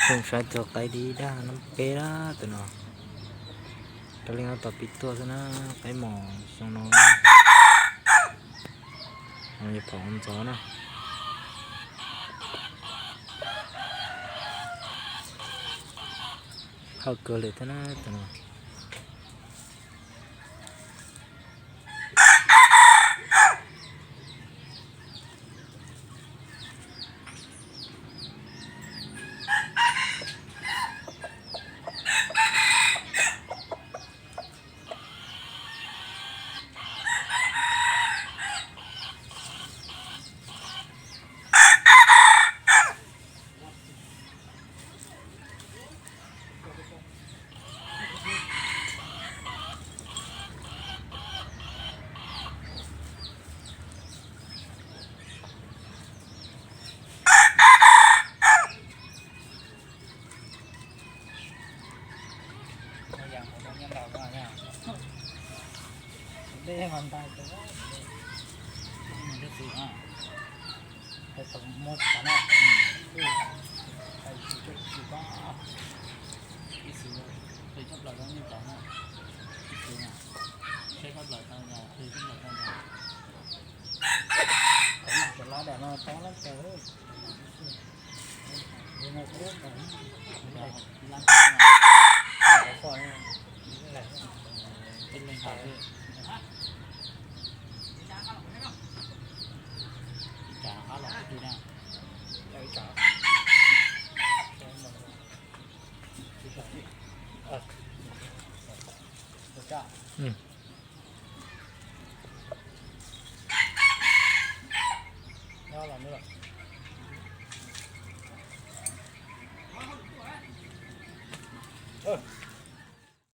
Saib txog qaib dib daj nab peb lab tus no. Raws li no tom pib tuaj xwb na, qaib mos xyoo no. Yog phom ntxov na. Hawj kawg li thiab na tus no.